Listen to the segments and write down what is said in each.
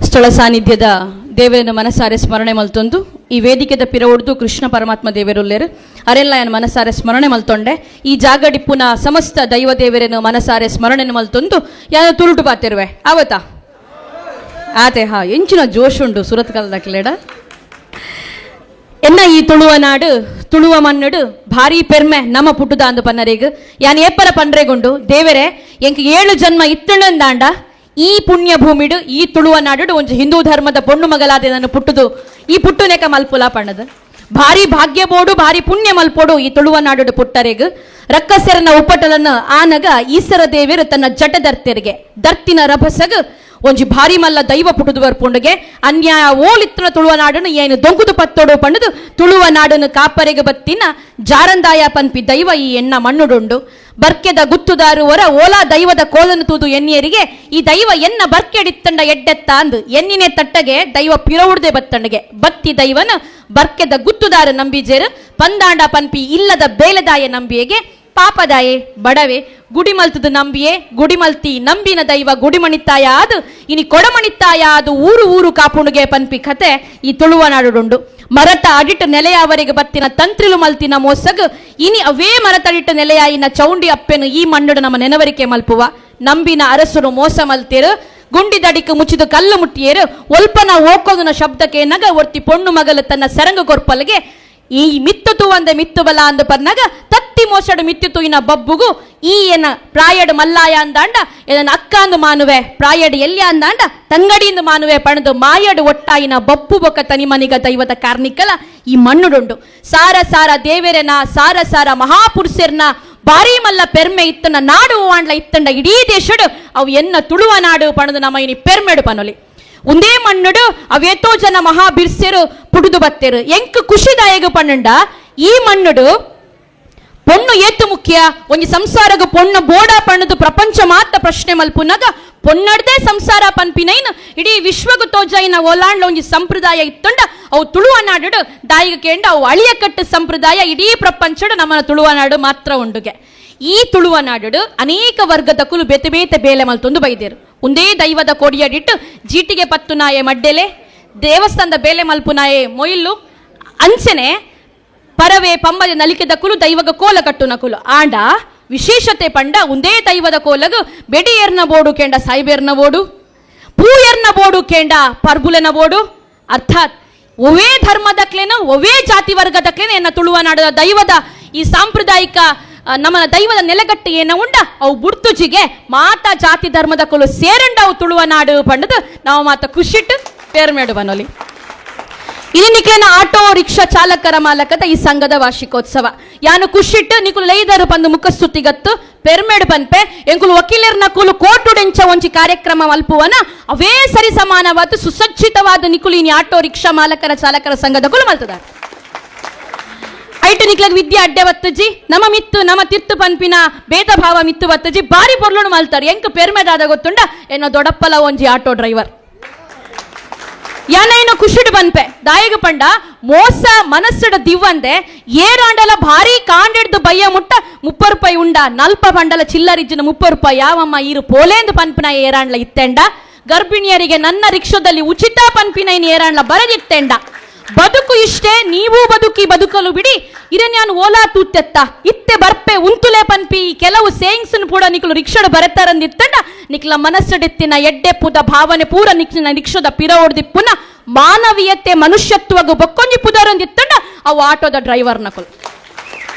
ಸ್ಥಳ ಸಾನ್ನಿಧ್ಯದ ದೇವರನ್ನು ಮನಸಾರೆ ಸ್ಮರಣೆ ಮಲ್ತೊಂದು ಈ ವೇದಿಕೆದ ಪಿರವೊಡ್ದು ಕೃಷ್ಣ ಪರಮಾತ್ಮ ದೇವರುಲ್ಲೇರು ಅರೆಲ್ಲ ಏನು ಮನಸಾರೆ ಸ್ಮರಣೆ ಮಲ್ತೊಂಡೆ. ಈ ಜಾಗಡಿಪ್ಪುನ ಸಮಸ್ತ ದೈವ ದೇವರನ್ನು ಮನಸಾರೆ ಸ್ಮರಣೆ ಮಲ್ತೊಂದು ಯಾರು ತುರುಟು ಪಾತಿರುವೆ ಆವತಾ ಆತೆ. ಹಾ, ಎಂಚಿನ ಜೋಶುಂಡು ಸುರತ್ ಕಲ್ದಕ್ಲೇಡ. ಎನ್ನ ಈ ತುಳುವ ನಾಡು, ತುಳುವ ಮಣ್ಣುಡು ಭಾರಿ ಪೆರ್ಮೆ ನಮ್ಮ ಪುಟ್ಟುದ ಅಂದು ಪನ್ನರಿಗ್. ಯಾನ್ ಏಪರ ಪನ್ರೆಗುಂಡು, ದೇವರೇ ಎಂಕ್ 7 ಜನ್ಮ ಇತ್ತುಂಡಂದಾಂಡ ಈ ಪುಣ್ಯ ಭೂಮಿಡು, ಈ ತುಳುವ ನಾಡು ಒಂಜಿ ಹಿಂದೂ ಧರ್ಮದ ಪೊಣ್ಣು ಮಗಲಾದೆ ನಾನು ಪುಟ್ಟುದು ಈ ಪುಟ್ಟುನೆಕ ಮಲ್ಪುಲ ಪಣ್ಣದು. ಭಾರಿ ಭಾಗ್ಯ ಬೋಡು, ಭಾರಿ ಪುಣ್ಯ ಮಲ್ಪೋಡು ಈ ತುಳುವ ನಾಡು ಪುಟ್ಟರೆಗ್. ರಕ್ಕಸೆರನ ಉಪ್ಪಟಲನ್ನು ಆನಗ ಈಸರ ದೇವರು ತನ್ನ ಜಟ ದರ್ತೆರಿಗೆ ದರ್ತಿನ ರಭಸಗ್ ಒಂಜಿ ಭಾರಿ ಮಲ್ಲ ದೈವ ಪುಟ್ಟುದು ಬರ್ಪುಂಡುಗೆ. ಅನ್ಯಾಯ ಓಲಿತ್ತನ ತುಳುವ ನಾಡನ್ನು ಏನು ದೊಂಕುದು ಪತ್ತೋಡು ಪಣ್ಣದು ತುಳುವ ನಾಡನ್ನು ಕಾಪರೆಗೆ ಬತ್ತಿನ ಜಾರಂದಾಯ ಪನ್ಪಿ ದೈವ ಈ ಎಣ್ಣ ಮಣ್ಣುಡುಂಡು. ಬರ್ಕೆದ ಗುತ್ತುದಾರು ಹೊರ ಓಲಾ ದೈವದ ಕೋಲನ್ನು ತೂದು ಎನ್ನಿಯರಿಗೆ ಈ ದೈವ ಎನ್ನ ಬರ್ಕೆಡಿತ್ತಂಡ ಎಡ್ಡೆತ್ತ ಅಂದು ಎನ್ನಿನೆ ತಟ್ಟಗೆ ದೈವ ಪಿರವುಡ್ದೆ ಬತ್ತಂಡಗೆ. ಬತ್ತಿ ದೈವನ ಬರ್ಕೆದ ಗುತ್ತುದಾರ ನಂಬಿಜೇರು ಪಂದಾಂಡ ಪನ್ಪಿ ಇಲ್ಲದ ಬೇಲೆದಾಯ ನಂಬಿಯೆಗೆ. ಪಾಪದಾಯೆ ಬಡವೆ ಗುಡಿಮಲ್ತದ ನಂಬಿಯೇ. ಗುಡಿಮಲ್ತಿ ನಂಬಿನ ದೈವ ಗುಡಿಮಣಿತ್ತಾಯ ಅದು ಇನಿ ಕೊಡಮಣಿತ್ತಾಯ ಅದು ಊರು ಊರು ಕಾಪುಣುಗೆ ಪನ್ಪಿ ಕತೆ ಈ ತುಳುವ ನಾಡುಡುಂಡು. ಮರತ ಅಡಿಟ್ಟು ನೆಲೆಯಾವರಿಗೆ ಬತ್ತಿನ ತಂತ್ರಿಲು ಮಲ್ತಿನ ಮೋಸಗು ಇನಿ ಅವೇ ಮರತಡಿಟ್ಟು ನೆಲೆಯಾಯಿನ ಚೌಂಡಿ ಅಪ್ಪೆನು ಈ ಮಣ್ಣುಡು ನಮ್ಮ ನೆನವರಿಕೆ ಮಲ್ಪುವ. ನಂಬಿನ ಅರಸರು ಮೋಸ ಮಲ್ತೇರು, ಗುಂಡಿದಡಿக்கு ಮುಚ್ಚಿದ ಕಲ್ಲು ಮುಟ್ಟಿಯೇರು. ಒಲ್ಪನ ಓಕೋದನ ಶಬ್ದಕ್ಕೆ ನಗ ಒರ್ತಿ ಪೊಣ್ಣು ಮಗಲು ತನ್ನ ಸೆರಂಗು ಕೊರ್ಪಲ್ಗೆ. ಈ ಮಿತ್ತು ತೂವಂದೆ ಮಿತ್ತು ಬಲ ಅಂದು ಪನ್ನಾಗ ತತ್ತಿ ಮೋಸಡು ಮಿತ್ತು ತೂಯಿನ ಬಬ್ಬುಗು ಈ ಎನ್ನ ಪ್ರಾಯಡು ಮಲ್ಲಾಯ ಅಂದಾಂಡ ಎನ್ನ ಅಕ್ಕ ಅಂದು ಮಾನುವೆ, ಪ್ರಾಯಡು ಎಲ್ಯ ಅಂದಾಂಡ ತಂಗಡಿಯಿಂದ ಮಾನುವೆ ಪಣದು ಮಾಯಡು ಒಟ್ಟಾಯಿನ ಬಪ್ಪು ಬೊಕ್ಕ ತನಿಮನಿಗ ದೈವದ ಕಾರ್ನಿಕಲ ಈ ಮಣ್ಣುಡುಂಡು. ಸಾರ ಸಾರ ದೇವೆರೆನ, ಸಾರ ಸಾರ ಮಹಾಪುರುಷರ್ನ ಭಾರಿ ಮಲ್ಲ ಪೆರ್ಮೆ ಇತ್ತನ ನಾಡು ವಾಂಡ್ಲ ಇತ್ತಂಡ ಇಡೀ ದೇಶಡು ಅವು ಎನ್ನ ತುಳುವ ನಾಡು ಪಣದು ನಮ್ಮ ಇನಿ ಪೆರ್ಮೆಡು ಪನೊಲಿ. ಒಂದೇ ಮಣ್ಣುಡು ಅವೇತೋ ಜನ ಮಹಾಬಿರ್ಸೆರು ಪುಡುದು ಬತ್ತೆರು. ಎಂಕ್ ಖುಷಿದಾಯಕ ಪಣ್ಣುಂಡ ಈ ಮಣ್ಣುಡು ಪೊಣ್ಣು ಏತು ಮುಖ್ಯ, ಒಂಜಿ ಸಂಸಾರಗ ಪೊಣ್ಣ ಬೋಡ ಪಣ್ಣದು ಪ್ರಪಂಚ ಮಾತ್ರ ಪ್ರಶ್ನೆ ಮಲ್ಪುನಗ ಪೊನ್ನಡ್ದೆ ಸಂಸಾರ ಪನ್ಪಿನೈನ್ ಇಡೀ ವಿಶ್ವಗು ತೋಜೈನ ಓಲಾಂಡ್ಲ ಒಂಜಿ ಸಂಪ್ರದಾಯ ಇತ್ತುಂಡ ಅವು ತುಳುವ ನಾಡು. ದಾಯಿಗ ಕೇಂಡ ಅವು ಅಳಿಯ ಕಟ್ಟು ಸಂಪ್ರದಾಯ ಇಡೀ ಪ್ರಪಂಚಡು ನಮ್ಮನ ತುಳುವ ನಾಡು ಮಾತ್ರ ಉಂಡುಗೆ. ಈ ತುಳುವ ನಾಡು ಅನೇಕ ವರ್ಗದ ಕುಲು ಬೇತೆ ಬೇತೆ ಬೇಲೆ ಮಲ್ತೊಂದು ಬೈದೇರು. ಒಂದೇ ದೈವದ ಕೊಡಿಯಡಿಟ್ಟು ಜೀಟಿಗೆ ಪತ್ತು ನಾಯೆ ಮಡ್ಡೆಲೆ, ದೇವಸ್ಥಾನದ ಬೇಲೆ ಮಲ್ಪು ನಾಯೆ ಮೊಯಿಲು, ಅಂಚನೆ ಪರವೆ ಪಮ್ಮದ ನಲಿಕೆದ ಕುಲು, ದೈವಗ ಕೋಲ ಕಟ್ಟುನ ಕುಲು. ಆಂಡ ವಿಶೇಷತೆ ಪಂಡ ಒಂದೇ ದೈವದ ಕೋಲಗು ಬೆಡಿಯರ್ನ ಬೋಡು ಕೇಂಡ ಸಾಯ್ಬೇರ್ನ ಬೋಡು, ಪೂಯರ್ನ ಬೋಡು ಕೇಂಡ ಪರ್ಬುಲೆನ ಬೋಡು. ಅರ್ಥಾತ್ ಒವೇ ಧರ್ಮದಕ್ಲೇನು, ಒವೇ ಜಾತಿ ವರ್ಗದಕ್ಲೇನು ಎನ್ನ ತುಳುವ ನಾಡದ ದೈವದ ಈ ಸಾಂಪ್ರದಾಯಿಕ ನಮ್ಮ ದೈವದ ನೆಲೆಗಟ್ಟು ಏನ ಉಂಡ ಅವು ಬುಡ್ತುಜಿಗೆ ಮಾತಾ ಜಾತಿ ಧರ್ಮದ ಕುಲು ಸೇರಂಡ ಅವು ತುಳುವ ನಾಡು ಪಂಡದು ನಾವು ಮಾತ ಖುಷಿಟ್ಟು ಪೇರ್ಮೇಡು ಬನೋಲಿ. ಇನಿ ನಿಕ್ಲೆನ ಆಟೋ ರಿಕ್ಷಾ ಚಾಲಕರ ಮಾಲಕದ ಈ ಸಂಘದ ವಾರ್ಷಿಕೋತ್ಸವ. ಯಾನು ಖುಷಿಟ್ಟು ನಿಕುಲು ಲೈದರು ಪಂದು ಮುಖಸ್ತುತಿಗತ್ತು ಪೆರ್ಮೆಡು ಪನ್ಪೆ. ಎಂಕುಲು ವಕೀಲರ್ನ ಕುಲು ಕೋಟುಡೆಂಚ ಒಂಜಿ ಕಾರ್ಯಕ್ರಮ ಮಲ್ಪುವನ ಅವೇ ಸರಿ ಸಮಾನವಾದ ಸುಸಜ್ಜಿತವಾದ ನಿಕುಲು ಇನಿ ಆಟೋ ರಿಕ್ಷಾ ಮಾಲಕರ ಚಾಲಕರ ಸಂಘದ ಕುಲು ಮಲ್ತದಾರ. ಐಟು ನಿಕ್ಲಗ್ ವಿದ್ಯೆ ಅಡ್ಡೆ ಬತ್ತಜಿ, ನಮ್ಮ ಮಿತ್ತು ನಮ್ಮ ತಿರ್ತು ಪನ್ಪಿನ ಭೇದ ಭಾವ ಮಿತ್ತು ಬತ್ತಜಿ. ಬಾರಿ ಪೊರ್ಲುಡು ಮಲ್ತಾರೆ. ಎಂಕ್ ಪೆರ್ಮೆದಾದ ಗೊತ್ತುಂಡ? ಎನ್ನ ದೊಡಪ್ಪಲ ಒಂಜಿ ಆಟೋ ಡ್ರೈವರ್. ಯಾನೇನು ಖುಷಿಡು ಬನ್ಪೆ ದಾಯಗ ಪಂಡ ಮೋಸ ಮನಸ್ಸುಡ ದಿವ್ವಂದೆ ಏರಾಂಡಲ ಭಾರಿ ಕಾಂಡಿಡ್ದು ಬಯ್ಯ ಮುಟ್ಟ 30 ರೂಪಾಯಿ ಉಂಡ ನಲ್ಪ ಬಂಡಲ ಚಿಲ್ಲರಿಜ್ಜಿನ 30 ರೂಪಾಯಿ ಯಾವಮ್ಮ ಈರು ಪೋಲೇಂದು ಪನ್ಪಿನ ಏರಾಂಡ್ಲ ಇತ್ತೆಂಡ. ಗರ್ಭಿಣಿಯರಿಗೆ ನನ್ನ ರಿಕ್ಷಾದಲ್ಲಿ ಉಚಿತ ಪನ್ಪಿನ ಇನ್ ಏರಾಂಡ್ಲ ಬರದಿತ್ತೆಂಡ. ಬದುಕು ಇಷ್ಟೇ, ನೀವು ಬದುಕಿ ಬದುಕಲು ಬಿಡಿ. ಇರೆ ನಾನು ಓಲಾ ತೂತೆತ್ತ ಇತ್ತೆ ಬರ್ಪೆ ಉಂತುಲೆ ಪನ್ಪಿ ಕೆಲವು ಸೇಯಿಂಗ್ಸ್ ಪೂಡ ನಿಕ್ಲು ರಿಕ್ಷಾಡು ಬರತ್ತಾರಂದಿತ್ತಂಡ ನಿಕ್ಲ ಮನಸ್ಸುಡಿತ್ತಿನ ಎಡ್ಡೆ ಪುದ ಭಾವನೆ ಪೂರ ನಿಕ್ಲಿನ ರಿಕ್ಷದ ಪಿರ ಹೊಡ್ದಿಪ್ಪುನ ಮಾನವೀಯತೆ ಮನುಷ್ಯತ್ವಗು ಬೊಕ್ಕೊಂಜಿ ಪುದರಂದಿತ್ತಂಡ ಅವು ಆಟೋದ ಡ್ರೈವರ್ ನಕುಲು.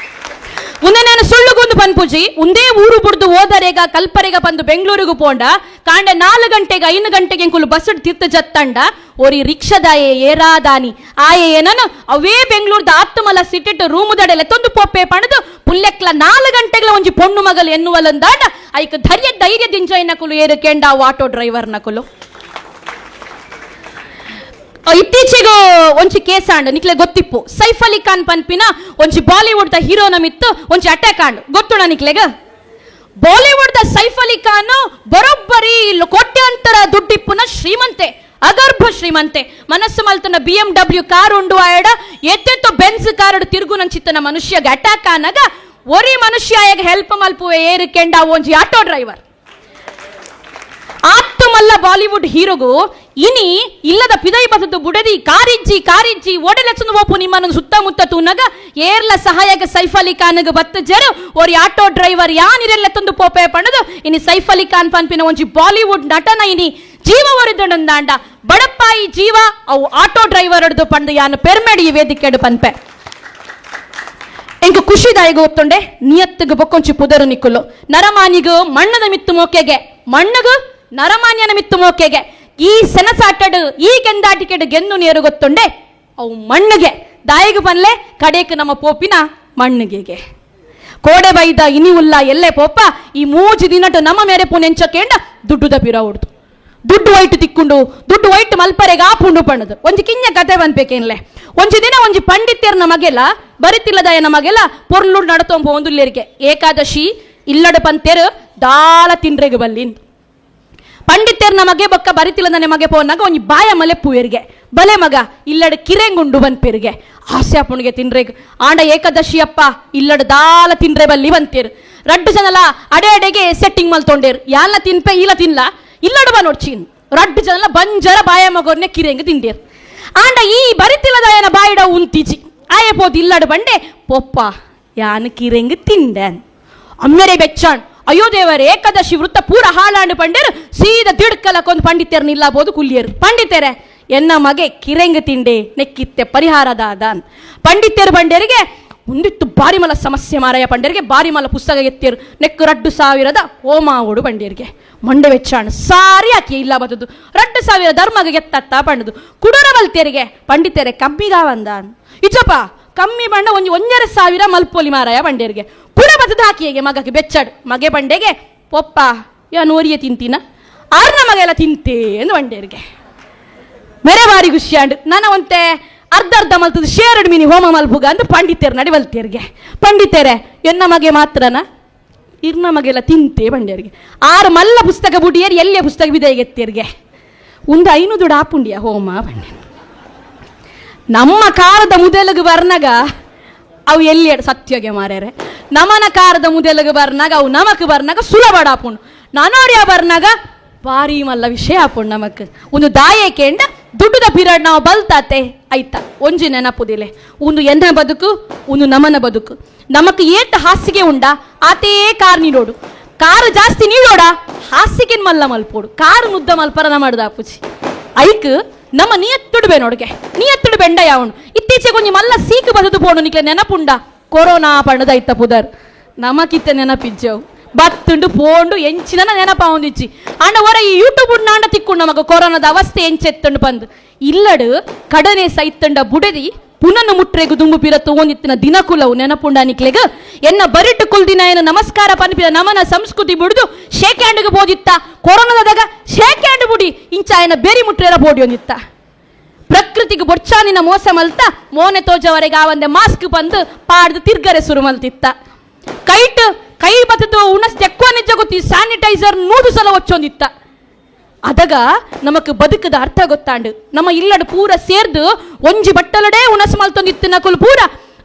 ಉಂದೆ ನಾನು ಸುಳ್ಳುಗುಂದು ಪನ್ಪುಜಿ. ಉಂದೇ ಊರು ಬುಡ್ದು ಓದರೇಗ ಕಲ್ಪರೆಗ ಬಂದು ಬೆಂಗಳೂರಿಗೂ ಪೋಂಡ ಕಾಂಡೆ 4 ಗಂಟೆಗೆ 5 ಗಂಟೆಗೆ ಎಂಕುಲು ಬಸ್ ತಿರ್ತು ಜತ್ತಂಡ ಓರಿ ರಿಕ್ಷದಾಯೆ ಏರಾದಾನಿ ಆಯೆ ಏನನು ಅವೇ ಬೆಂಗಳೂರದ ಆತ್ತಮಲ ಸಿಟ್ಟಿಟ್ಟು ರೂಮು ದಡೆಲೆ ತೊಂದು ಪೋಪೆ ಪಣದು ಪುಲ್ಯಕ್ಲ 4 ಗಂಟೆಗಳ ಒಂಜಿ ಪೊಣ್ಣು ಮಗಲು ಎನ್ನುವಲಂದಾಂಡ ಐಕ್ ಧೈರ್ಯ ಧೈರ್ಯ ದಿಂಜೈನ ಕುಲು ಏರು ಕೇಂಡ ಆಟೋ ಡ್ರೈವರ್ ನಕುಲು. ಇತ್ತೀಚೆಗೆ ಒಂಜಿ ಕೇಸ್ ಆಂಡ್, ನಿಕ್ಲೆ ಗೊತ್ತಿಪ್ಪು. ಸೈಫ್ ಅಲಿ ಖಾನ್ ಪನ್ಪಿನ ಒಂಜಿ Bollywood the hero ನಮಿತ್ತು ಒಂಜಿ ಅಟ್ಯಾಕ್ ಆಂಡ್, ಗೊತ್ತುಣ ನಿಕ್ಲೆಗ? Bollywood the Saif Ali Khan ಬರೋಬ್ಬರಿ ಕೋಟ್ಯಾಂತರ ದುಡ್ಡಿಪ್ಪುನ ಶ್ರೀಮಂತೆ, ಅಗರ್ಭ ಶ್ರೀಮಂತೆ. ಮನಸ್ಸು ಮಲ್ತನ BMW car ಉಂಡು ಆಯಡ, ಎತ್ತೆತ್ತು ಬೆನ್ಸ್ ಕಾರ್ ತಿರುಗು ನಂಚಿತ್ತನ ಮನುಷ್ಯಗೆ ಅಟ್ಯಾಕ್ ಆನಗ ಒರಿ ಮನುಷ್ಯ ಹೆಲ್ಪ್ ಮಲ್ಪುವೆ ಏರು ಕೆಂಡ ಒಂಜಿ ಆಟೋ ಡ್ರೈವರ್. ಆತ್ತಮಲ್ಲ ಬಾಲಿವುಡ್ ಹೀರೋಗು ಇನಿ ಇಲ್ಲದ ಪಿದೈ ಬಸದು ಬುಡದಿ ಕಾರಿಜ್ಜಿ ಕಾರಿಜ್ಜಿ ಓಡಲೆಚ್ಚನು ಓಪು ನಿಮ್ಮನ್ನು ಸುತ್ತಮುತ್ತ ತೂನಗ ಏರ್ಲ ಸಹಾಯಕ ಸೈಫ್ ಅಲಿ ಖಾನ್ಗ್ ಬತ್ತ ಜರು ಓರಿ ಆಟೋ ಡ್ರೈವರ್ ಯಾನಿರೆಲ್ಲ ತಂದು ಪೋಪೆ ಪಣದು ಇನಿ ಸೈಫ್ ಅಲಿ ಖಾನ್ ಪನ್ಪಿನ ಒಂಜಿ ಬಾಲಿವುಡ್ ನಟನ ಇನಿ ಜೀವ ಒರಿದಂಡಾಂಡ ಬಡಪಾಯಿ ಜೀವ ಅವು ಆಟೋ ಡ್ರೈವರ್ ಹಿಡ್ದು ಪಂಡು ಯಾನು ಪೆರ್ಮೆಡಿ ವೇದಿಕೆಡು ಪನ್ಪೆ. ಎಂಕ್ ಖುಷಿದಾಯಗ ಒತ್ತೊಂಡೆ ನಿಯತ್ತಿಗೆ ಬೊಕ್ಕೊಂಚಿ ಪುದರು ನಿಕ್ಕುಲು ನರಮಾನಿಗು ಮಣ್ಣದ ಮಿತ್ತು ಮೋಕೆಗೆ ಮಣ್ಣಗು ನರಮಾನ್ಯನ ಮಿತ್ತು ಮೋಕೆಗೆ ಈ ಸೆನಸಾಟಡು ಈ ಗೆಂದಾಟಿಕೆಡು ಗೆಂದು ನೀರು ಗೊತ್ತೊಂಡೆ ಅವು ಮಣ್ಣಿಗೆ ದಾಯಿಗೆ ಬನ್ಲೆ ಕಡೇಕ್ ನಮ್ಮ ಪೋಪಿನ ಮಣ್ಣಿಗೆಗೆ ಕೋಡೆ ಬೈದ ಇನಿ ಉಲ್ಲ ಎಲ್ಲೆ ಪೋಪ ಈ ಮೂಜಿ ದಿನಟು ನಮ್ಮ ಮೇರೆ ಪೂನೆಂಚಕೇಂಡ ದುಡ್ಡುದ ಪಿರ ಉಡ್ದು ದುಡ್ಡು ವೈಟ್ ತಿಕ್ಕೊಂಡು ದುಡ್ಡು ವೈಟ್ ಮಲ್ಪರೆಗೆ ಆಪುಂಡು ಪಣ್ಣದು ಒಂಜಿ ಕಿಂಜ ಕತೆ ಬಂದ್ಬೇಕೇನ್ಲೆ. ಒಂಜಿ ದಿನ ಒಂಜಿ ಪಂಡಿತ್ಯರ ನಮಗೆಲ್ಲ ಬರಿತಿಲ್ಲದಾಯ ನಮಗೆಲ್ಲ ಪೊರ್ಲು ನಡತೊಂಬ ಒಂದುಲ್ಲೇರಿಗೆ ಏಕಾದಶಿ ಇಲ್ಲಡ ಪಂತೇರು ದಾಲ ತಿಂಡ್ರೆಗೆ ಬಲ್ಲಿಂದು ಪಂಡಿತ್ಯರ್ ನಮಗೆ ಬೊಕ್ಕ ಬರಿತಿಲ್ಲದ ನಮಗೆ ಪೋನಾಗ ಒಂಜಿ ಬಾಯ ಮಲೆ ಪೂಯರಿಗೆ ಬಲೆ ಮಗ ಇಲ್ಲಡ ಕಿರೆಂಗುಂಡು ಬಂದ್ಪೇರಿಗೆ ಆಸೆ ಅಪ್ಪನಿಗೆ ತಿಂಡ್ರೆಗ್ ಆಂಡ ಏಕಾದಶಿ ಅಪ್ಪ ಇಲ್ಲಡ ದಾಲ ತಿಂಡ್ರೆ ಬಲ್ಲಿ ಬಂತೇರು ರಡ್ಡು ಜನಲ ಅಡೆ ಅಡೆಗೆ ಸೆಟ್ಟಿಂಗ್ ಮಲ್ತೊಂಡೇರು ಯಾಲ ತಿನ್ಪೆ ಇಲ್ಲ ತಿನ್ಲ ಇಲ್ಲಡ ಬಾ ನೋಡ್ಚಿನ್ ರಡ್ಡು ಜನಲ ಬಂಜರ ಬಾಯ ಮಗೋರ್ನೆ ಕಿರೆಂಗ್ ತಿಂಡೇರು ಆಂಡ ಈ ಬರಿತಿಲ್ಲದಾಯನ ಬಾಯಿಡ ಉಂತಿಜಿ ಆಯೆ ಪೋದು ಇಲ್ಲಡ ಬಂಡೆ ಪೊಪ್ಪ ಯಾನು ಕಿರೆಂಗ್ ತಿಂಡೇನ್ ಅಮ್ಮೆರೆ ಬೆಚ್ಚಾಣ್ ಅಯ್ಯೋ ದೇವರೇ ಏಕಾದಶಿ ವೃತ್ತ ಪೂರ ಹಾಳಾಂಡು ಪಂಡೇರು ಸೀದ ದಿಡ್ಕಲಕ್ಕೊಂದು ಪಂಡಿತೇರ್ ನಿಲ್ಲಬೋದು ಕುಲ್ಲಿಯರು ಪಂಡಿತೇರೆ ಎನ್ನ ಮಗೆ ಕಿರೆಂಗ್ ತಿಂಡೆ ನೆಕ್ಕಿತ್ತೆ ಪರಿಹಾರದಾದ ಪಂಡಿತೇರು ಬಂಡೇರಿಗೆ ಒಂದಿತ್ತು ಬಾರಿಮಲ ಸಮಸ್ಯೆ ಮಾರಾಯ ಪಂಡೇರಿಗೆ ಬಾರಿಮಲ ಪುಸ್ತಕ ಎತ್ತೇರು ನೆಕ್ಕು ರಡ್ಡು ಸಾವಿರದ ಓಮಾವೋಡು ಬಂಡೇರಿಗೆ ಮಂಡೆ ವೆಚ್ಚಾಣ್ ಸಾರಿ ಆಕಿ ಇಲ್ಲ ಬತ್ತದು ರಡ್ಡು ಸಾವಿರ ಧರ್ಮಗ ಎತ್ತತ್ತ ಪಂಡದು ಕುಡರ ಬಲ್ತೇರಿಗೆ ಪಂಡಿತೇರೆ ಕಮ್ಮಿಗಾವಂದ ಇಜ್ಜಪ್ಪ ಕಮ್ಮಿ ಬಣ್ಣ ಒಂಜಿ 1,500 ಮಲ್ಪೊಲಿ ಮಾರಾಯ ಬಂಡೇರಿಗೆ ಕುಡ ಬತ್ತದ ಹಾಕಿಯೇಗೆ ಮಗಕ್ಕೆ ಬೆಚ್ಚಾಡು ಮಗೆ ಬಂಡೆಗೆ ಪೊಪ್ಪ ಯಾ ನೋರಿಯೇ ತಿಂತೀನ ಆರ್ನ ಮಗ ಎಲ್ಲ ತಿಂತೇ ಎಂದು ಬಂಡೇರಿಗೆ ಮೇರೆ ಬಾರಿ ಖುಷಿಯಾಂಡು ನನ್ನ ಒಂತೆ ಅರ್ಧ ಅರ್ಧ ಮಲ್ತದ ಶೇರಡು ಮೀನಿ ಹೋಮ ಮಲ್ಪುಗ ಅಂತ ಪಂಡಿತೇರು ನಡಿ ಬಲ್ತೇರಿಗೆ ಪಂಡಿತೇರೆ ಎನ್ನ ಮಗೆ ಮಾತ್ರನ ಇರ್ನ ಮಗೆಲ್ಲ ತಿಂತೆ ಬಂಡೇರಿಗೆ ಆರು ಮಲ್ಲ ಪುಸ್ತಕ ಬುಡಿಯರು ಎಲ್ಲೇ ಪುಸ್ತಕ ಬಿದೆಗೆತ್ತೇರಿಗೆ ಒಂದು 500 ದುಡ್ಡು ಆಪುಂಡಿಯ ಹೋಮ ಬಂಡೆ. ನಮ್ಮ ಕಾರದ ಮುದೆಲಗು ಬರ್ನಾಗ ಅವು ಎಲ್ಲಿ ಸತ್ಯಗೆ ಮಾರ್ಯಾರೆ ನಮನ ಕಾರದ ಮುದೆಲಗು ಬರ್ನಾಗ ಅವು ನಮಕ್ ಬರ್ನಾಗ ಸುಲಭ ಆಪುಂಡು ನಾನೋರ್ಯ ಬರ್ನಾಗ ಭಾರಿ ಮಲ್ಲ ವಿಷಯ ಆಪುಂಡು ನಮಕ್ ಒಂದು ದಾಯಕೆಂಡ ದುಡ್ಡುದ ಪಿರಡ್ ನಾವು ಬಲ್ತಾತೆ ಐತ ಒಂಜಿ ನೆನಪುದಿಲೆ ಒಂದು ಎನ್ನ ಬದುಕು ಒಂದು ನಮನ ಬದುಕು ನಮಕ್ ಏಟ್ ಹಾಸಿಗೆ ಉಂಡ ಆತೇ ಕಾರ್ ನೀಡೋಡು ಕಾರು ಜಾಸ್ತಿ ನೀಡೋಡ ಹಾಸಿಗೆನ್ ಮಲ್ಲ ಮಲ್ಪೋಡು ಕಾರು ಮುದ್ದ ಮಲ್ಪರನ ಮಾಡುದ ಅಪ್ಪುಜಿ ಐಕ್ ನಮ್ಮ ನಿಯತ್ತುಡು ನೋಡ್ಗೆ ನಿಯತ್ತುಡು ಬೆಂಡ ಯಾವನು ಇತ್ತೀಚೆಗೆ ಒಂಜಿ ಮಲ್ಲ ಸೀಕು ಬದುದು ಪೋಣು ನಿಕ್ಲೆ ನೆನಪುಂಡ ಕೊರೋನಾ ಪಣ್ಣದ ಐತ ಪುದರ್ ನಮಕಿತ್ತ ನೆನಪಿಜ್ಜವು ಬತ್ತುಂಡು ಪೋಂಡು ಎಂಚಿನ ನೆನಪಾವಂದಿಚ್ಚಿ ಅಂಡ ಹೊರ ಈ ಯೂಟ್ಯೂಬ್ ನಾಂಡ ತಿಕ್ಕು ನಮಗ ಕೊರೋನಾದ ಅವಸ್ಥೆ ಎಂಚೆತ್ತಂಡು ಬಂದು ಇಲ್ಲಡು ಕಡನೆ ಸೈತ್ತಂಡ ಬುಡದಿ ಪುನನ್ನು ಮುಟ್ರೆಗು ದುಂಬು ಪಿರ ತೋಂದಿತ್ತಿನ ದಿನಕುಲವು ನೆನಪುಂಡ ನಿಕ್ಲೆಗ ಎನ್ನ ಬರಿಟು ಕುಲ್ದಿನ ಏನು ನಮಸ್ಕಾರ ಪನ್ಪಿನ ನಮನ ಸಂಸ್ಕೃತಿ ಬುಡ್ದು ಶೇಕ್ ಹ್ಯಾಂಡ್ಗೆ ಬೋದಿತ್ತ ಕೊರೋನಾದಾಗ ಶೇಕ್ ಹ್ಯಾಂಡ್ ಬುಡಿ ಇಂಚ ಆಯನ ಬೇರಿ ಮುಟ್ರೆರ ಬೋಡಿ ಒಂದಿತ್ತ ಪ್ರಕೃತಿಗೆ ಬೊಚ್ಚಾನಿನ ಮೋಸ ಮಲ್ತ ಮೋನೆ ತೋಜವರೆಗೆ ಆ ಒಂದೆ ಮಾಸ್ಕ್ ಬಂದು ಪಾಡ್ದು ತಿರ್ಗರೆ ಸುರು ಮಲ್ತಿತ್ತ ಕೈಟ್ ಕೈ ಬತ್ತದು ಉಣಸ್ ತೆಕ್ಕೋ ನಿಜ ಗೊತ್ತಿ ಸ್ಯಾನಿಟೈಸರ್ 100 ಸಲ ಒಚ್ಚೊಂದಿತ್ತ ಅದಗ ನಮಕ್ ಬದುಕದ ಅರ್ಥ ಗೊತ್ತಾಂಡು ನಮ್ಮ ಇಲ್ಲಡು ಪೂರ ಸೇರ್ದು ಒಂಜಿ ಬಟ್ಟಲಡೆ ಉಣಸ್ ಮಲ್ತೊಂದಿತ್ತು ನಕುಲು ಪೂರ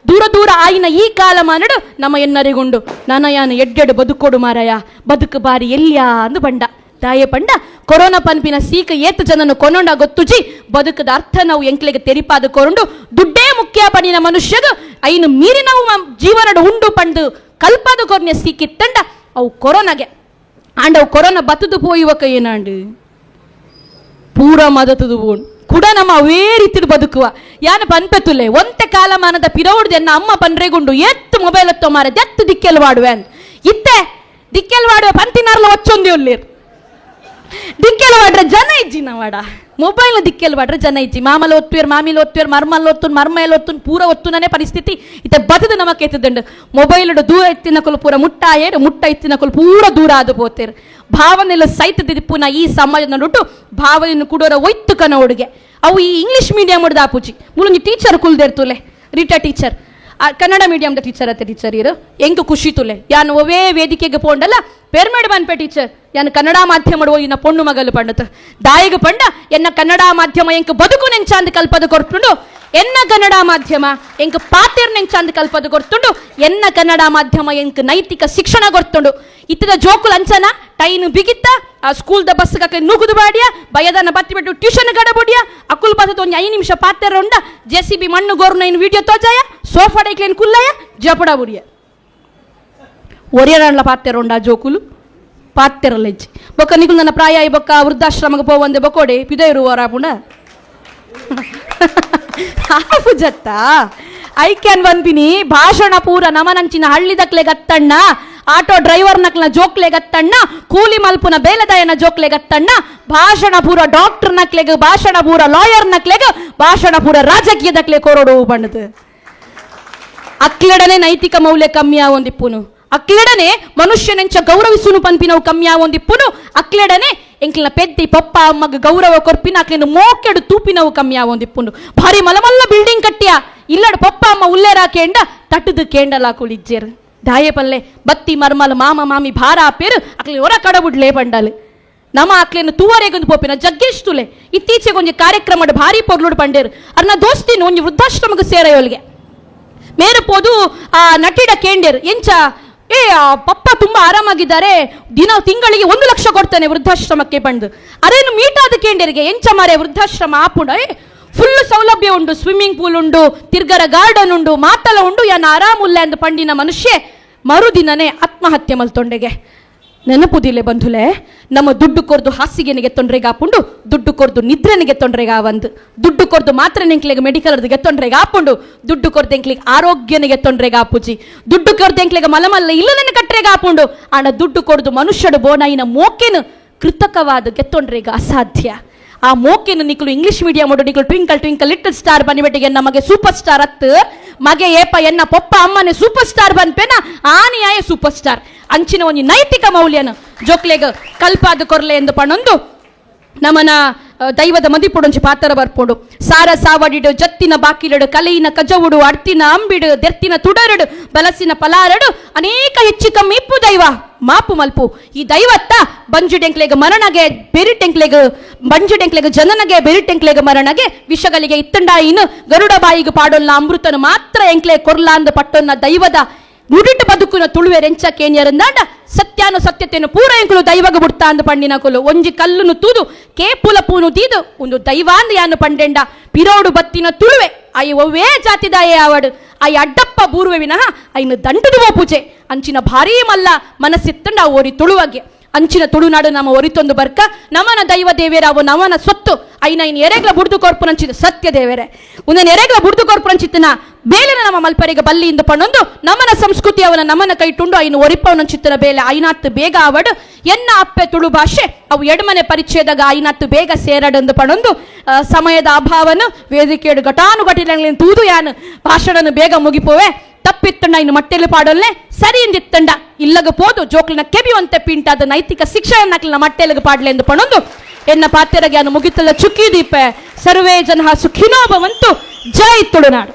ದೂರ ದೂರ ಆಯಿನ ಈ ಕಾಲಮಾನಡು ನಮ್ಮ ಎನ್ನರಿಗುಂಡು ನನಯಾನು ಎಡ್ಡೆಡು ಬದುಕೋಡು ಮಾರಾಯ ಬದುಕು ಬಾರಿ ಎಲ್ಯಾ ಅಂದು ಬಂಡ ದಾಯೆ ಪಂಡ ಕೊರೋನಾ ಪನ್ಪಿನ ಸೀಕ ಏತು ಜನನು ಕೊನೊಂಡ ಗೊತ್ತುಜಿ ಬದುಕದ ಅರ್ಥ ನಾವು ಎಂಕ್ಲೆಗೆ ತೆರಿಪಾದ ಕೊರಂಡು ದುಡ್ಡೇ ಮುಖ್ಯ ಪಣಿನ ಮನುಷ್ಯಗ ಐನು ಮೀರಿ ನಾವು ಜೀವನಡು ಉಂಡು ಪಂಡು ಕಲ್ಪಾದ ಕೊರ್ನೆ ಸೀಕಿತ್ತಂಡ ಅವು ಕೊರೋನಾಗೆ ಆಂಡ ಅವು ಕೊರೋನಾ ಬತ್ತದು ಪೋಯುವಕ ಏನಾಂಡು ಪೂರ ಮದತದು ಬೋಣ್ ಕೂಡ ನಮ್ಮ ಅವೇ ರೀತಿಡು ಬದುಕುವ ಯಾನ ಪನ್ಪೆತುಲೆ ಒಂತೆ ಕಾಲಮಾನದ ಪಿರವುಡ್ದು ಎನ್ನ ಅಮ್ಮ ಪನ್ರೆಗುಂಡು ಎತ್ತು ಮೊಬೈಲ್ ಎತ್ತೋ ಮಾರೆ ದೆತ್ತು ದಿಕ್ಕೆಲ್ ವಾಡುವೆ ಅಂತ ಇತ್ತೆ ದಿಕ್ಕೆಲ್ ವಾಡುವೆ ಪಂತಿನಾರ್ಲ ಒಚ್ಚೊಂದಿ ಉಳ್ಳೀರ್ ದಿಕ್ಕೆಲ್ ವಾಡ್ರೆ ಜನ ಇಜ್ಜಿ ನಾವಾಡ ಮೊಬೈಲ್ ದಿಕ್ಕೆಲ್ ವಾಡ್ರೆ ಜನ ಇಜ್ಜಿ ಮಾಮಲ ಒತ್ತುವೇರ್ ಮಾಮಿಲ ಒತ್ತುವೇರ್ ಮರ್ಮಲ್ ಒತ್ತುನ್ ಮರ್ಮಲ್ ಒತ್ತುನ್ ಪೂರ ಒತ್ತುನನೇ ಪರಿಸ್ಥಿತಿ ಇತ್ತೆ ಬದುದು ನಮಕ್ ಎತ್ತದಂಡು ಮೊಬೈಲ್ ದೂರ ಎತ್ತಿನಕೊಲು ಪೂರ ಮುಟ್ಟಾಯೇರು ಮುಟ್ಟ ಎತ್ತಿನಕೊಲು ಪೂರ ದೂರ ಆದು ಪೋತೇರು ಭಾವನೆಲ್ಲ ಸೈತ ದಿಪ್ಪುನ ಈ ಸಮಾಜದ ನಡುಟು ಭಾವನೆಯನ್ನು ಕುಡೋರ ಒಯ್ತು ಕನ ಹುಡುಗೆ ಅವು ಈ ಇಂಗ್ಲಿಷ್ ಮೀಡಿಯಂ ಹೊಡ್ದು ಆಪುಜಿ ಮೂಲೊಂಜಿ ಟೀಚರ್ ಕುಲ್ದೇರ್ತುಲೆ ರೀಟಾ ಟೀಚರ್ Kannada ಮೀಡಿಯಂದ teacher ಅತ್ತೆ ಟೀಚರ್ ಇರು ಎಂಕ್ ಖುಷಿ ತುಲೆ ಯಾನ್ ಒವೇ ವೇದಿಕೆಗೆ ಪೋಂಡಲ್ಲ ಪೆರ್ಮೆಡ್ ಪನ್ಪೆ ಟೀಚರ್ ಯಾನ್ ಕನ್ನಡ ಮಾಧ್ಯಮ ಓದಿನ ಪೊಣ್ಣು ಮಗಲು ಪಂಡತ ದಾಯಿಗ ಪಂಡ ಎನ್ನ ಕನ್ನಡ ಮಾಧ್ಯಮ ಎಂಕ್ ಬದುಕು ನೆಂಚಾಂದ್ ಕಲ್ಪದ ಕೊರ್ತುಂಡು, ಎನ್ನ ಕನ್ನಡ ಮಾಧ್ಯಮ ಎಂಕ್ ಪಾತೆರ್ ನೆಂಚಾಂದ್ ಕಲ್ಪದ ಕೊರ್ತುಂಡು, ಎನ್ನ ಕನ್ನಡ ಮಾಧ್ಯಮ ಎಂಕ್ ನೈತಿಕ ಶಿಕ್ಷಣ ಕೊರ್ತುಂಡು. ಇತ್ತದ ಜೋಕುಲ್ ಅಂಚನ ಟೈನ್ ಬಿಗಿತ್ತ ಆ ಸ್ಕೂಲ್ the bus ಕಕ್ಕೆ ನೂಕುದು ಬಾಡಿಯ ಬಯದನ ಬತ್ತಿ ಬಿಟ್ಟು ಟ್ಯೂಷನ್ ಗಡಬುಡಿಯ ಅಕುಲ್ ಬಸದ ಒಂಜಿ 5 ನಿಮಿಷ ಪಾತೆರ ಉಂಡ J C B ಮಣ್ಣು ಗೋರ್ನ ಇನ್ ವಿಡಿಯೋ ತೋಜಾಯ ಸೋಫಾ ಡೈಕ್ಲೇನ್ ಕುಲ್ಲಯ ಜಪಡ ಬುಡಿಯ ಒರಿಯರಣ್ಲ ಪಾತೆರ ಉಂಡ ಜೋಕುಲು ಪಾತೆರಲೆಜ್ಜಿ ಬೊಕ್ಕ ನಿಕುಲ್ ನನ್ನ ಪ್ರಾಯ ಬೊಕ್ಕ ವೃದ್ಧಾಶ್ರಮಕ್ಕೆ ಪೋವಂದೆ ಬೊಕೋಡೆ ಪಿದೈರು ವರಾಪುಂಡ ಜತ್ತ ಐಕ್ಯಾನ್ ಬಂದಿನಿ ಭಾಷಣ ಪೂರ ನಮನಂಚಿನ ಹಳ್ಳಿದಕ್ಲೆ ಗತ್ತಣ್ಣ, ಆಟೋ ಡ್ರೈವರ್ ನಕ್ಲ ಜೋಕ್ಲೆ ಗತ್ತಣ್ಣ, ಕೂಲಿ ಮಲ್ಪುನ ಬೇಲದಾಯನ ಜೋಕ್ಲೆ ಗತ್ತಣ್ಣ, ಭಾಷಣ ಪೂರ ಡಾಕ್ಟರ್ ನಕ್ಲೆಗ್, ಭಾಷಣ ಪೂರ ಲಾಯರ್ ನಕ್ಲೆಗ್, ಭಾಷಣ ಪೂರ ರಾಜಕೀಯದಕ್ಲೆ ಕೊರಡು ಬಣ್ಣದು. ಅಕ್ಲೆಡನೆ ನೈತಿಕ ಮೌಲ್ಯ ಕಮ್ಮಿ ಆವೊಂದಿಪ್ಪುನು, ಅಕ್ಲೆಡನೆ ಮನುಷ್ಯನೆಂಚ ಗೌರವಿಸುನು ಪನ್ಪಿನವು ಕಮ್ಮಿ ಆವೊಂದಿಪ್ಪುನು, ಅಕ್ಲೆಡನೆ ಎಂಕ್ಲಿನ ಪೆದ್ದಿ ಪಪ್ಪ ಅಮ್ಮಗ್ ಗೌರವ ಕೊರ್ಪಿನ ಅಕ್ಲಿನ ಮೋಕೆಡು ತೂಪಿನವು ಕಮ್ಮಿ ಆವೊಂದಿಪ್ಪುನು. ಭಾರಿ ಮಲಮಲ್ಲ ಬಿಲ್ಡಿಂಗ್ ಕಟ್ಟಿಯ ಇಲ್ಲಡು ಪಪ್ಪ ಅಮ್ಮ ಉಲ್ಲೇರಾ ಕೇಂಡ ತಟ್ಟದು ಕೇಂಡಲ ಕುಳಿಜ್ಜೇರು ದಾಯೆ ಪಲ್ಲೆ ಬತ್ತಿ ಮರ್ಮಲ್ ಮಾಮ ಮಾಮಿ ಭಾರ ಆಪೇರು ಅಕ್ಲಿ ಹೊರ ಕಡಬುಡ್ಲೇ ಪಂಡಲು ನಮ ಅಕ್ಲೇನು ತೂವರೆಗೊಂದು ಪೋಪಿನ ಜಗ್ಗೇಶ್ ತುಲೆ ಇತ್ತೀಚೆಗೆ ಒಂಜಿ ಕಾರ್ಯಕ್ರಮ ಭಾರಿ ಪೊರ್ಲುಡು ಪಂಡೇರು ಅರ್ನ ದೋಸ್ತಿನ ಒಂಜಿ ವೃದ್ಧಾಶ್ರಮಕ್ಕೆ ಸೇರಯೋಲ್ಗೆ ಮೇರು ಪೋದು ಆ ನಟಿಡ ಕೇಂಡೇರು ಎಂಚ ಏ ಆ ಪಪ್ಪ ತುಂಬಾ ಆರಾಮಾಗಿದ್ದಾರೆ, ದಿನ ತಿಂಗಳಿಗೆ 1 ಲಕ್ಷ ಕೊಡ್ತಾನೆ ವೃದ್ಧಾಶ್ರಮಕ್ಕೆ ಬಂದು. ಅರೇನು ಮೀಟಾದ ಕೇಂಡೇರಿಗೆ ಎಂಚ ಮಾರೆ ವೃದ್ಧಾಶ್ರಮ ಆಪುಂಡ ಏ ಫುಲ್ ಸೌಲಭ್ಯ ಉಂಡು, ಸ್ವಿಮ್ಮಿಂಗ್ ಪೂಲ್ ಉಂಡು, ತಿರ್ಗರ ಗಾರ್ಡನ್ ಉಂಡು, ಮಾತಲ ಉಂಡು, ಯಾನ್ ಆರಾಮುಲ್ಲ ಎಂದು ಪಂಡಿನ ಮನುಷ್ಯ ಮರುದಿನನೇ ಆತ್ಮಹತ್ಯೆ ಮಲ್ತೊಂಡೆಗೆ. ನೆನಪುದಿಲೆ ಬಂಧುಲೆ, ನಮ್ಮ ದುಡ್ಡು ಕೊರ್ದು ಹಾಸಿಗೆನಿಗೆ ತೊಂದರೆಗೆ ಆಪುಂಡು, ದುಡ್ಡು ಕೊರ್ದು ನಿದ್ರೆನಿಗೆ ತೊಂದರೆಗೆ ಆವಂದು, ದುಡ್ಡು ಕೊರ್ದು ಮಾತ್ರ ಎಂಕ್ಲೆಗೆ ಮೆಡಿಕಲ್ ತೊಂದರೆಗೆ ಆಪುಂಡು, ದುಡ್ಡು ಕೊರ್ದು ಎಂಕ್ಲಿಗೆ ಆರೋಗ್ಯನಿಗೆ ತೊಂದರೆಗೆ ಆಪುಜಿ, ದುಡ್ಡು ಕೊರ್ದು ಎಂಕ್ಲೆಗೆ ಮಲಮಲ್ಲ ಇಲ್ಲನೆ ಕಟ್ರೆಗೆ ಆಪುಂಡು. ಆಂಡ ದುಡ್ಡು ಕೊರ್ದು ಮನುಷ್ಯಡು ಬೋನಾಯಿನ ಮೋಕೆನು ಕೃತಕವಾದ ಗೆತ್ತೊಂಡ್ರೆಗೆ ಅಸಾಧ್ಯ. ಆ ಮೋಕೆನು ನಿಕ್ಲು ಇಂಗ್ಲಿಷ್ ಮೀಡಿಯಂ ನಿಕ್ಲು twinkle twinkle little star ಬನ್ನಿಬೆಟ್ಟಿಗೆ ನಮಗೆ ಸೂಪರ್ ಸ್ಟಾರ್ ಅತ್ತು ಮಗೆ ಏಪ ಎನ್ನ ಪೊಪ್ಪ ಅಮ್ಮನೆ ಸೂಪರ್ ಸ್ಟಾರ್ ಬನ್ಪೇನ ಆನಿಯಾಯ ಸೂಪರ್ ಸ್ಟಾರ್. ಅಂಚಿನ ಒಂಜಿ ನೈತಿಕ ಮೌಲ್ಯನ ಜೋಕ್ಲೆಗ್ ಕಲ್ಪಾದ ಕೊರ್ಲೆ ಎಂದು ಪಣೊಂದು ನಮನ ದೈವದ ಮದಿಪುಡೊಂಜಿ ಪಾತ್ರ ಬರ್ಪುಂಡು. ಸಾರ ಸಾವಡಿಡು ಜತ್ತಿನ ಬಾಕಿಲಡು ಕಲೆಯಿನ ಕಜವುಡು ಅಡ್ತಿನ ಅಂಬಿಡು ದೆರ್ತಿನ ತುಡರಡು ಬಲಸಿನ ಪಲಾರಡು ಅನೇಕ ಹೆಚ್ಚು ಕಮ್ಮಿ ಇಪ್ಪು ದೈವ ಮಾಪು ಮಲ್ಪು. ಈ ದೈವತ್ತ ಬಂಜುಡೆಂಕ್ಲೆಗ್ ಮರಣಗೆ ಬೆರಿಟೆಂಕ್ಲೆಗ್ ಬಂಜುಡೆಂಕ್ಲೆಗ್ ಜನನಗೆ ಬೆರಿಟೆಂಕ್ಲೆಗ್ ಮರಣಗೆ ವಿಷಗಳಿಗೆ ಇತ್ತಂಡಾಯಿನ ಗರುಡ ಬಾಯಿಗೆ ಪಾಡೊಲ್ಲ ಅಮೃತನು ಮಾತ್ರ ಎಂಕ್ಲೆ ಕೊರ್ಲಾಂದ ಪಟ್ಟೊನ್ನ ದೈವದ ನುಡಿಟ್ಟು ಬದುಕುನ ತುಳುವೆ ರೆಂಚ ಕೇನ್ಯರಂದಾಂಡ ಸತ್ಯಾನು ಸತ್ಯತೆಯನ್ನು ಪೂರ ಎಂಕುಲು ದೈವಗ ಬುಡ್ತಾ ಅಂದ ಪಂಡಿನ ಕುಲು ಒಂಜಿ ಕಲ್ಲುನು ತೂದು ಕೇಪುಲ ಪೂನು ತೀದು ಒಂದು ದೈವಾಂದ ಯಾನು ಪಂಡೆಂಡ ಪಿರೋಡು ಬತ್ತಿನ ತುಳುವೆ ಅಯ್ಯ ಒವ್ವೇ ಜಾತಿದಾಯೇ ಆವಡು ಅಯ್ಯ ಅಡ್ಡಪ್ಪ ಬೂರುವೆ ವಿನಃ ಐನು ದಂಡದುವ ಪೂಜೆ ಅಂಚಿನ ಭಾರೀ ಮಲ್ಲ ಮನಸ್ಸಿತ್ತಂಡ ಓರಿ ತುಳುವಗೆ ಅಂಚಿನ ತುಳುನಾಡು ನಮ್ಮ ಒರಿತೊಂದು ಬರ್ಕ ನಮನ ದೈವ ದೇವೇರಾವು ನಮನ ಸೊತ್ತು ಐನ ಐನ್ ಎರೆಗ್ಲ ಬುಡ್ದು ಕೊರ್ಪುನಂಚಿದ ಸತ್ಯ ದೇವೇರೆ ಉಂದನ್ ಎರೆಗ್ಲ ಬುಡ್ದು ಕೊರ್ಪುನಂಚಿತ್ತನ ಬೇಲೆನ ನಮ್ಮ ಮಲ್ಪರಿಗೆ ಬಲ್ಲಿ ಇಂದು ಪಣ್ಣೊಂದು ನಮನ ಸಂಸ್ಕೃತಿ ಅವನ ನಮನ ಕೈಟುಂಡು ಐನು ಒರಿಪವನಂಚಿತ್ತನ ಬೇಲೆ ಐನಾತ್ ಬೇಗ ಆವಡು ಎನ್ನ ಅಪ್ಪೆ ತುಳು ಭಾಷೆ ಅವು ಎಡಮನೆ ಪರಿಚಯದಾಗ ಐನಾತ್ ಬೇಗ ಸೇರಡಂದು ಪಣೊಂದು ಸಮಯದ ಅಭಾವನು ವೇದಿಕೆಯಡು ಘಟಾನುಘಟಿನ ತೂದು ಯಾನು ಭಾಷಣನು ಬೇಗ ಮುಗಿಪೋವೆ ತಪ್ಪಿತ್ತಂಡ ಇನ್ನು ಮಟ್ಟೆಲು ಪಾಡೊಲ್ಲೆ ಸರಿ ಇಂದಿತ್ತಂಡ ಇಲ್ಲಗ ಪೋದು ಜೋಕ್ಲಿನ ಕೆಬಿವಂತೆ ಪಿಂಟಾದ ನೈತಿಕ ಶಿಕ್ಷಣ ನಕ್ಲಿನ ಮಟ್ಟೆಲಗ ಪಾಡ್ಲೆ ಎಂದು ಪಣೊಂದು ಎನ್ನ ಪಾತೆರಗೆ ಅನು ಮುಗಿತಲ್ಲ ಚುಕ್ಕಿ ದೀಪೆ. ಸರ್ವೇ ಜನ ಸುಖಿನೋ ಭವಂತು. ಜೈ ತುಳುನಾಡು.